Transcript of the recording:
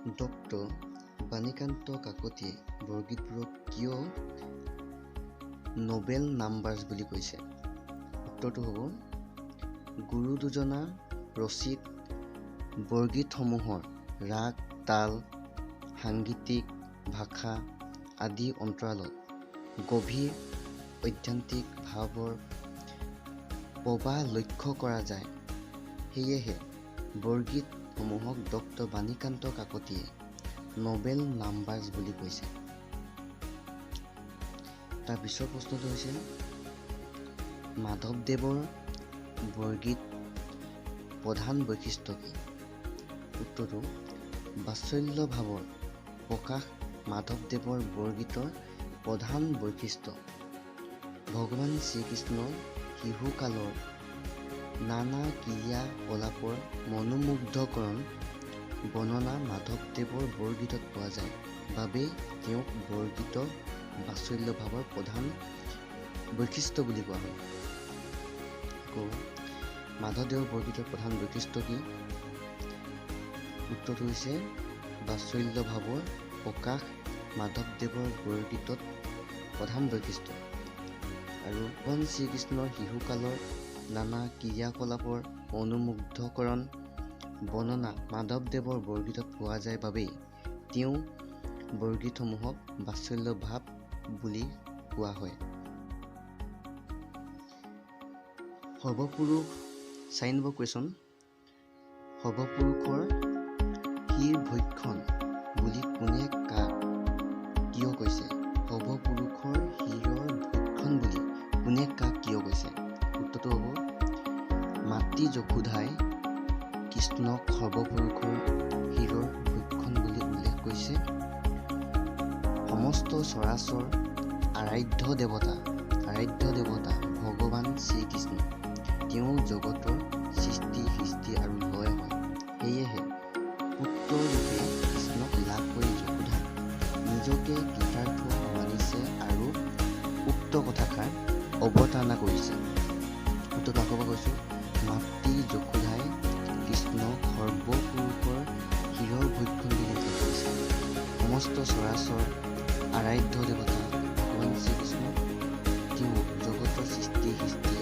Doctor Banikanta কাকতিয়ে বৰগীতবোৰক কিয় novel numbers বুলি কৈছে? উত্তৰটো হ'ব, গুৰু দুজনা ৰচিত বৰগীতসমূহৰ ৰাগ, তাল, সাংগীতিক ভাষা আদি অন্তৰালত গভীৰ আধ্যাত্মিক ভাৱৰ প্ৰবাহ লক্ষ্য কৰা যায়। সেয়েহে বৰগীতসমূহক ডক্টৰ বাণীকান্ত কাকতিয়ে নবেল নাম্বাৰ্ছ বুলি কৈছে। তাৰ পিছৰ প্ৰশ্নটো হৈছে, মাধৱদেৱৰ বৰগীত প্ৰধান বৈশিষ্ট্য কি? উত্তৰটো, বাৎসল্য ভাৱৰ প্ৰকাশ মাধৱদেৱৰ বৰগীতৰ প্ৰধান বৈশিষ্ট্য। ভগৱান শ্ৰীকৃষ্ণৰ শিশুকালৰ নানা ক্ৰিয়া-কলাপৰ মনোমুগ্ধকৰ বৰ্ণনা মাধৱদেৱৰ বৰগীতত পোৱা যায় বাবেই তেওঁক বৰগীতৰ বাৎসল্য ভাৱৰ প্ৰধান বৈশিষ্ট্য বুলি কোৱা হয়। আকৌ, মাধৱদেৱৰ বৰগীতৰ প্ৰধান বৈশিষ্ট্য কি? উত্তৰটো হৈছে, বাৎসল্য ভাৱৰ প্ৰকাশ মাধৱদেৱৰ বৰগীতত প্ৰধান বৈশিষ্ট্য আৰু ভগৱান শ্ৰীকৃষ্ণৰ শিশুকালৰ নানা ক্ৰিয়া-কলাপৰ মনোমুগ্ধকৰ বৰ্ণনা মাধৱদেৱৰ বৰগীতত পোৱা যায় বাবেই তেওঁ বৰগীতসমূহক বাৎসল্য ভাৱ বুলি কোৱা হয়। সৰ্বপুৰুষ, 4 নম্বৰ কুৱেশ্যন, সৰ্বপুৰুষৰ শিৰ ভক্ষণ বুলি কোনে কাক কিয় কৈছে? সৰ্বপুৰুষৰ শিৰৰ ভক্ষণ বুলি কোনে কাক কিয় কৈছে? উত্তৰটো হ'ব, মাতৃ যশোদাই কৃষ্ণক সৰ্বপুৰুষৰ শিৰৰ ভক্ষণ বুলি উল্লেখ কৰিছে। সমস্ত চৰাচৰ আৰাধ্য দেৱতা ভগৱান শ্ৰীকৃষ্ণ। তেওঁ জগতৰ সৃষ্টি, স্থিতি আৰু লয় হয়। সেয়েহে পুত্ৰৰূপে কৃষ্ণক লাভ কৰি যশোদাই নিজকে কৃতাৰ্থ মানিছে আৰু উক্ত কথাষাৰ অৱতাৰণা কৰিছে। উত্তৰটো আকৌ এবাৰ কৈছোঁ, মাতৃ যশোদাই কৃষ্ণক সৰ্বপুৰুষৰ শিৰৰ ভক্ষণ বুলি উল্লেখ কৰিছে। সমস্ত চৰাচৰ আৰাধ্য দেৱতা ভগৱান শ্ৰীকৃষ্ণ, তেওঁ জগতৰ সৃষ্টি, স্থিতি